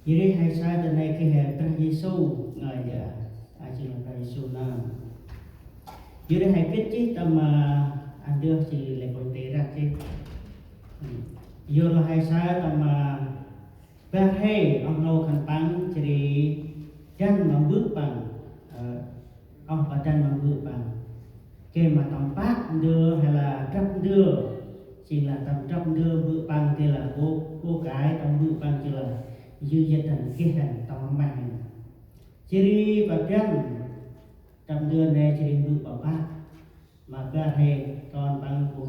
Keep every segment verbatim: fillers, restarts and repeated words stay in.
Yor ri he saơ ta nây geh Brah Yêsu ngơi, a, jêng Brah Yêsu nơm. Yor ri he gĭt jêh tâm, a, ăn dơh jêh lĕ păng tê răk jêh. Yor lah he saơ tâm, a, bar hê oh nô khân păng jêh ri dăn ma mbơ̆ păng, ơ, oh pa dăn ma mbơ̆ păng. Geh ma tâm pă ndơ hay là drăp ndơ, jêng lah tâm drăp ndơ mbơ̆ păng geh lah bôk, bôk kơi tâm mbơ̆ păng geh lah yư yêt hăn geh hăn tâm rmeh hăn. Jêh ri pa dăn drăp ndơ nê jêh ri mbơ̆ pa pă. Ma bar hê kon păng bu,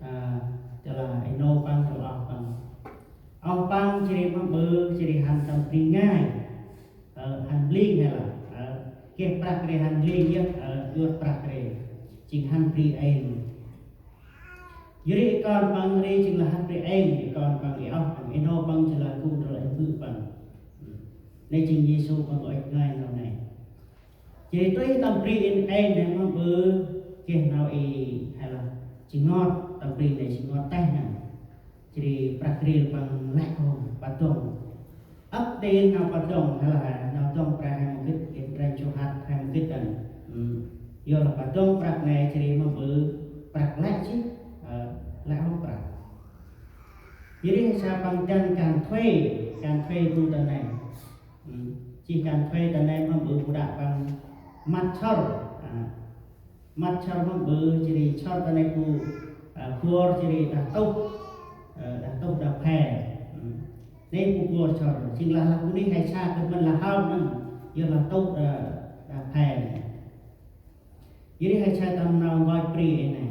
a, tơ lah ênô păng tơ lah oh păng. Oh păng jêh ri mâm ƀư jêh ri hăn tâm bri ngai. Ơ, hăn bling hay lah, ơ, geh prăk ri hăn bling yơh, ơ, yuăt prăk ri. Jêng hăn bri êng. Yor ri kon păng ri jêng lah hăn bri êng, kon păng i oh păng ênô păng jêh lah gŭ ndrel êng bơ̆ păng. Nê jêng Yêsu păng ŭch ngơi nau nê. Jêh ri tui tâm bri êng êng nê mâm ƀư geh nau i hay lah ji ngot, tâm bri nê ji ngot têh nê. Jêh ri prăk ril păng lĕ hôm pa dŏng. Ăp đên nau pa dŏng hay lah nau dŏng bri he mâu gĭt, geh bri chu hăt he mâu gĭt đŏng. Yor lah pa dŏng prăk nê jêh ri mâm ƀư prăk lĕ jêh, ơ, lĕ hôm prăk. Yor ri he saơ păng dăn kan thuê, kan thuê bu ta nê. Jêh kan thuê ta nê mâm ƀư bu đă păng măt sŏr. A, măt sŏr mâm ƀư jêh ri sŏr ta nê bu, a, kuôr jêh ri đah tŭh, ơ, đah tŭh đah phe. Nê bu kuôr sŏr. Jêng lah lah bu nê he saơ kơt mân lah hao nâng, yor lah tŭh đah, đah phe. Yor ri he saơ tâm nau ngơi bri ê nê.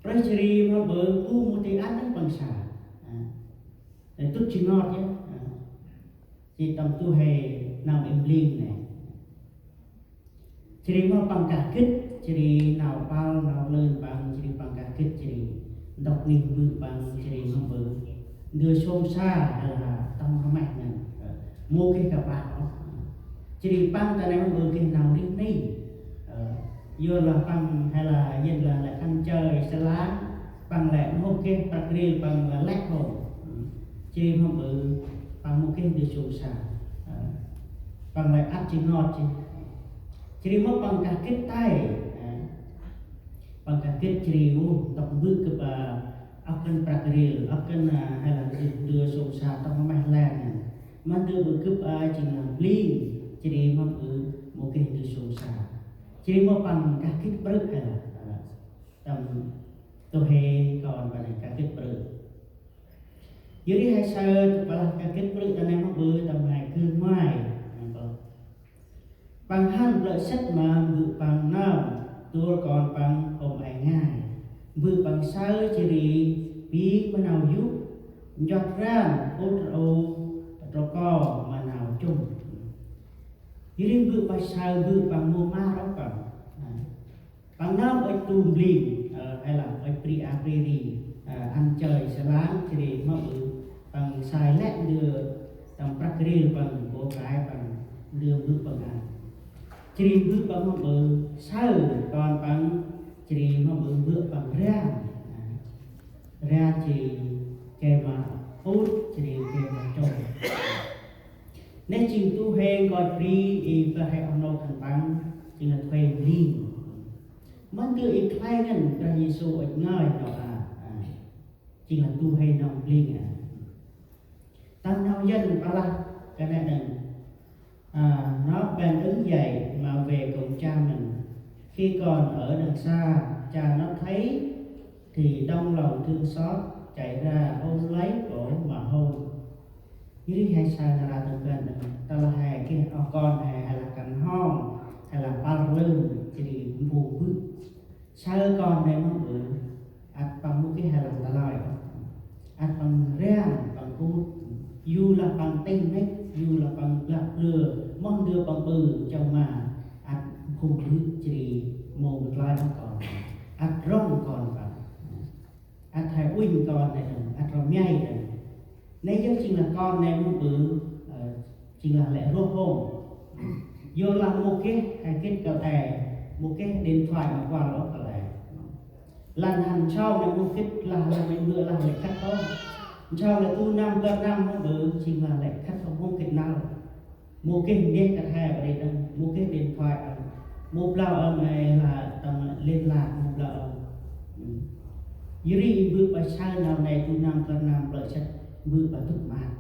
Prêh jêh ri mâm ƀư bu mâu dơi ăn nâng păng saơ. A, nê dŭt ji ngot yơh. A, jêh tâm du huê nau êng bling nê. Jêh ri mâm păng kah gĭt, jêh ri nau pâl, nau lơn păng, jêh ri păng kah gĭt, jêh ri ntŭk ngih mbơ̆ păng, jêh ri mâm ƀư ndơ sông sa, hay là tâm rmeh ngăn, ơ, mâu geh kơpah ôh. Jêh ri păng ta nê mâm ƀư geh nau rêh ni. Ơ, yor lah păng hay là yin lah lĕ ăn chơi sa lan, păng lĕ mâu geh prăk ril păng lah lĕ hôm. Jêh ri mâm ƀư păng mâu geh ndơ sông sa. Ơ, păng lĕ ăt ji ngot jêh. Jêh ri mâm păng kah gĭt tay. Ơ, păng kah gĭt jêh ri, ơ, ntŭk mbơ̆ gâp, ơ, ăp kăn prăk ril, ăp kăn, a, hay là ndơ sông sa tâm rmeh lĕ. Ma ndơ ƀư gâp, a, jêng lah bling, jêh ri mâm ƀư mâu geh ndơ sông sa. Jêh ri mâm păng kah gĭt ƀrư̆ hay lah, a, tâm du huê kon păng kah gĭt ƀrư̆. Yor ri he saơ tâm păng lah kah gĭt ƀrư̆ ta nê mâm ƀư tâm he gưh ngoai. Păng hăn plơ̆ sât ma mbơ̆ păng nơm, dôl kon păng hôm ê ngai. Mbơ̆ păng saơ jêh ri bi ma nau yô̆, nchuăt ran, ŭt rô, trô ko ma nau chŭm. Yor ri mbơ̆ păng saơ mbơ̆ păng mâu ma rŏ păng. Păng nơm ŭch tu bling, ơ, hay là ŭch bri a bri ri, ơ, ăn chơi sa lan, jêh ri mâm ƀư păng sai lĕ ndơ tâm prăk ril păng, bôk kơi păng, ndơ mbơ̆ păng ăn. Jêh ri mbơ̆ păng mâm ƀư saơ kon păng, jêh ri mâm ƀư mbơ̆ păng ran. Ran jêh ri gay ma ŭt, jêh ri gay ma chŭm. Nê jêng du huê ngơi bri i bar hê oh nô khân păng, jêng lah du huê bling. Ma ndơ i khlay ngăn Brah Yêsu ŭch ngơi nau a, a, jêng lah du huê nau bling a. Tâm nau Yuăn păng lah kơt nê đŏng. À, nó bèn đứng dậy mà về cùng cha mình. Khi còn ở đằng xa, cha nó thấy thì động lòng thương xót, chạy ra ôm lấy cổ mà hôn. Yor ri he saơ nar aơ tâm ban đŏng, tơlah he geh oh kon he, he lah kăn hŏm, he lah păl rlưn, jêh ri mbu mbơ̆. Saơ kon nê mâm ƀư, ăt păng mâu geh he lah tơlơi. Ăt păng ran, păng ŭt. Yu lah păng tĭng mĭt, yu lah păng blah blơ, moh ndơ păng ƀư, chông ma, ăt mbu mbơ̆ jêh ri mâu mtlaih oh kon. Ăt rŏng kon păng. Ăt he uănh kon nê đŏng, ăt rmei đŏng. Nê yơh jêng lah kon nê mâm ƀư, ơ, jêng lah lĕ roh hôm. Yor lah mâu geh he gĭt kăl e, mâu geh điện thoại ma kuăl ôh kăl e. Lăn hăn sau nê mâu gĭt lah, lah mâu ƀư lah lĕ kăt ôh. Nchong lĕ du năm bar năm mâu ƀư, jêng lah lĕ khât hŏm hŏm gĭt năl. Mâu geh neh kăt he ƀa ri đăng, mâu geh điện thoại ăn, mâu blau ăn ai lah tâm liên lạc, mâu blau ăn. Yor ri i mbơ̆ ƀa saơ nau nây du năm bar năm plơ̆ săk mbơ̆ ƀa dŭt maak.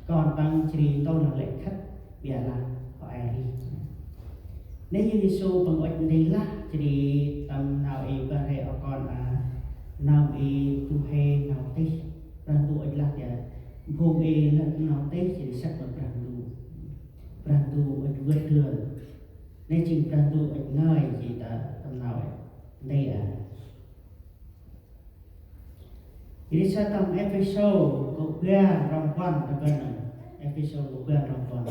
Kon păng jêh ri ntô nau lĕ khât ƀiă lah hŏ e ri. Nê Yêsu păng ŭch nti lah jêh ri tâm nau i bar he o kon a, nau i du huê nau tih. Brah Ndu ŭch lah tiă, phung i lah nau tih jêh ri săk ma Brah Ndu. Brah Ndu ŭch vơt dơn. Nê jêng Brah Ndu ŭch ngơi jêh ta tâm nau i nti a. Ri sa tâm Êphêsô kô bar rŏng puăn tâm ban nơh. Êphêsô kô bar rŏng puăn.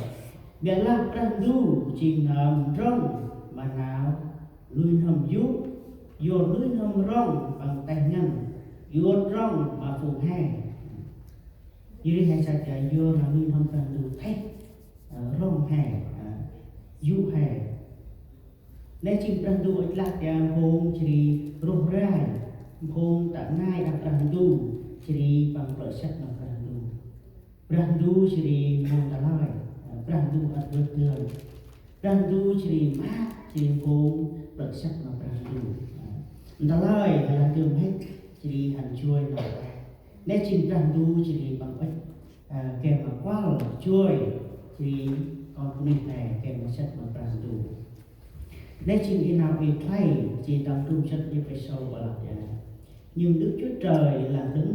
Ƀiă lah Brah Ndu jêng nơm ndrŏng ma nau nuih n'hâm yô̆, yor nuih n'hâm rŏng păng têh ngăn, yor ndrŏng ma phung he. Yor ri he sa tiă yor nau nuih n'hâm Brah Ndu têh, ơ, rŏng he, ơ, yô̆ he. Nê jêng Brah Ndu ŭch lah tiă phung jêh ri roh rai, phung tă ngai đah Brah Ndu, jêh ri păng plơ̆ săk ma Brah Ndu. Brah Ndu jêh ri mâu ta lơi, Brah Ndu ăt vơt dơn. Brah Ndu jêh ri maak, jêh ri phung plơ̆ săk ma Brah Ndu. Nta lơi, lah dơm hĕt, jêh ri hăn joi nau ueh. Nê jêng Brah Ndu jêh ri păng ŭch, ơ, gay ma kuăl joi, jêh ri kon bunuyh he gay ma săk ma Brah Ndu. Nê jêng i nau i khlay, jêh tâm ndrôm săk Êphêsô ƀa lah tiă. Nhưng Đức Chúa Trời là đấng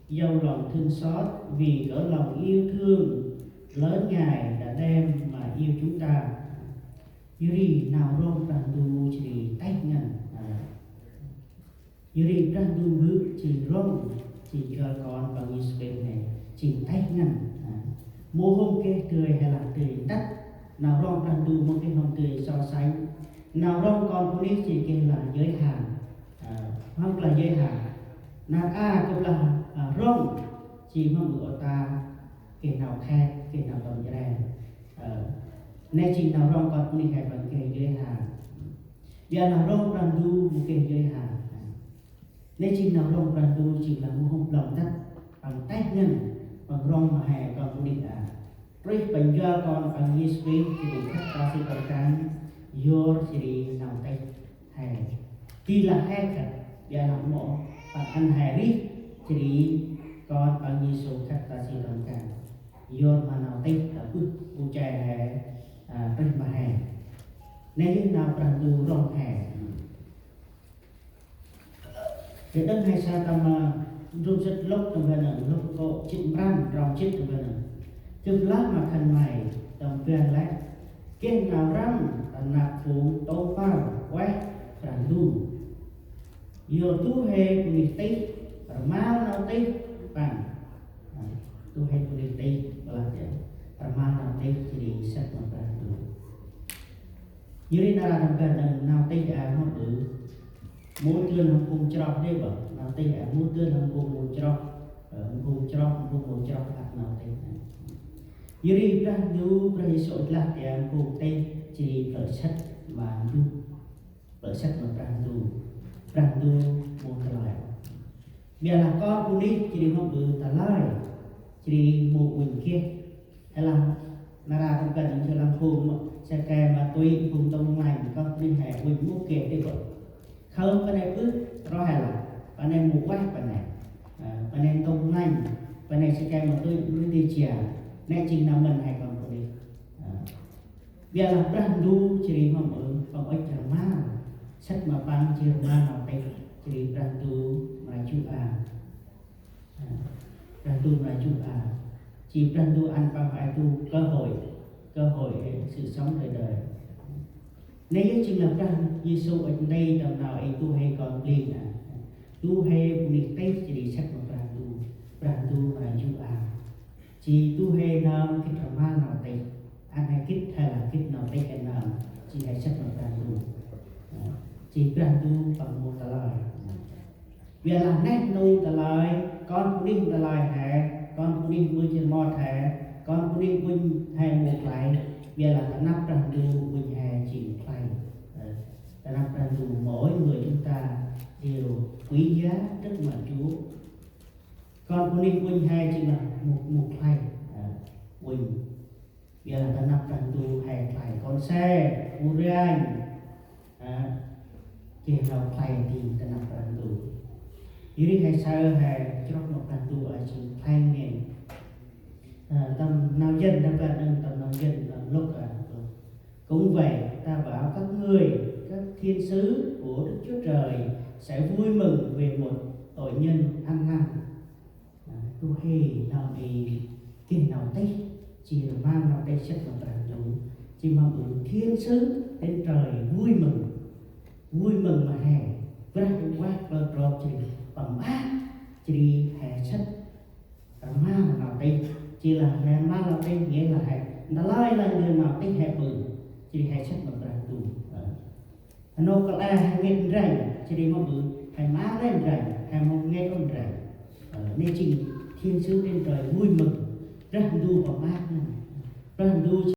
giàu lòng thương xót vì cớ lòng yêu thương lớn Ngài đã đem mà yêu chúng ta. Yor ri nau rŏng Brah Ndu jêh ri têh ngăn. A. Yor ri Brah Ndu mbơ̆ jêng rŏng, jêng juăl kon păng Yêsu Krist nê, jêng têh ngăn. A. Mâu hôm geh dơi he lah dơi ntăt. Nau rŏng Brah Ndu mâu geh hôm dơi so sánh. Nau rŏng kon bunuyh jêng geh lah giới hạn. A, mâm lah giới hạn. Nar a gâp lah, a, rŏng, jêng mâm ƀư ôta, geh nau khek, geh nau tâm jre. Ơ, nê jêng nau rŏng kon bunuyh he păng geh giới hạn. Ƀiă nau rŏng Brah Ndu mâu geh giới hạn. Nê jêng nau rŏng Brah Ndu jêng lah mâu hôm blau ntăt, păng têh ngăn, păng rŏng ma he kon bunuyh a. Trih păng juăl kon păng Yêsu Krist jêh ri khât ta si tâm rkăng, yor jêh ri nau têh he. Di lah he khât, ƀiă lah mâu, păng ăn he rêh, jêh ri kon păng Yêsu khât ta si tâm rkăng. Yor ma nau têh ta bơh bu che he, a, trih ma he. Nê yơh nau Brah Ndu rŏng he. Ri đăng he sa tâm, ơ, ndrôm sĭt Luk tâm ban nơh, Luk kô jê̆t prăm, trong jê̆t tâm ban nơh. Gâp lah ma khân may tâm ban lĕ, geh nau răm ta năp phung tông păr ueh Brah Ndu. Yor du huê bunuyh tih, rmal nau tih păng. A, du huê bunuyh tih, ƀa lah tiă, rmal nau tih jêh ri săk ma Brah Ndu. Yor ri nar aơ tâm ban nơh nau tih a mâu ƀư. Mâu dơn hŏm phung chroh đê ƀă, nau tih a mâu dơn hŏm phung mâu chroh, ơ, phung chroh, phung mâu chroh ăt nau tih. Yor ri Brah Ndu, Brah Yêsu ŭch lah tiă phung tih jêh ri plơ̆ săk ma Ndu, plơ̆ săk ma Brah Ndu, Brah Ndu mâu ta lơi. Ƀiă lah kon bunuyh jêh ri mâu ƀư ta lơi, jêh ri mâu uănh geh. He lah, nar aơ tâm ban nơh jêh lah phung ma, sa kê ma tui phung tâm lanh, kon bunuyh he uănh mâu geh đê ƀă. Khơm pa nê bơh, roh he lah, pa nê mâu ueh pa nê. Ơ, pa nê tâm lanh, pa nê sa kê ma tui, bunuyh đê jia. Nê jêng nau mĭn he kon bunuyh. Ơ. Ƀiă lah Brah Ndu jêh ri mâm ƀư, păng ŭch rmal. Săk ma păng jêh rmal nau tih, jêh ri Brah Ndu mra jŭ a. A, Brah Ndu mra jŭ a. Jêh Brah Ndu ăn păng hŏ e du cơ hội, cơ hội sự sống đời đời. Nê yơh jêng lah Brah Yêsu ŭch nti tâm nau i du huê kon bling a. Du huê bunuyh tih jêh ri săk ma Brah Ndu. Brah Ndu mra jŭ a. Jêh du huê nơm gĭt rmal nau tih. Ăn he gĭt he lah gĭt nau tih he nơm. Jêh he săk ma Brah Ndu. A, jêh Brah Ndu păng mâu ta lơi. Ƀiă lah neh ntu ta lơi, kon bunuyh ta lơi he, kon bunuyh ƀư jêh mot he, kon bunuyh ƀư he mâu khlay, ƀiă lah ta năp Brah Ndu ƀư he jêng khlay. Ơ, ta năp Brah Ndu, mỗi người chúng ta đều quý giá trước mặt Chúa. Kon bunuyh uănh he jêng lah mŭk, mŭk khlay. Ơ, uănh. Ƀiălah ta năp Brah Ndu he khlay kon se, u ranh. Ơ, geh nau khlay dâng ta năp Brah Ndu. Yor ri he saơ he chroh ma Brah Ndu a jêng khlay ngăn. Ơ, tâm nau Yuăn, nau Yuăn, tâm nau Yuăn, ơ, Luk, ơ, Cũng vậy, ta bảo các ngươi, các thiên sứ của Đức Chúa Trời sẽ vui mừng về một tội nhân ăn năn. À, tu hê nau ê geh nau tih, jêh ri rmang nau tih sât ma Brah Ndu, jêh ma ƀư thiên sứ trên trời vui mừng, vui mừng ma he, Brah Huêng Ueh klơ drô jêh ri păng mơak, jêh ri he sât rmang nau tih, jêh lah he rmang nau tih, nghĩa là he nta lơi lơi ndơ nau tih he ƀư, jêh ri he sât ma Brah Ndu. Ơ. Nôk kăl e he ngêt ndrănh, jêh ri mâu ƀư he mâu ngêt ndrănh, he mâu ngêt ôh ndrănh. Ơ, nê jêng thiên sứ trên trời vui mừng, Brah Ndu păng mơak nơh.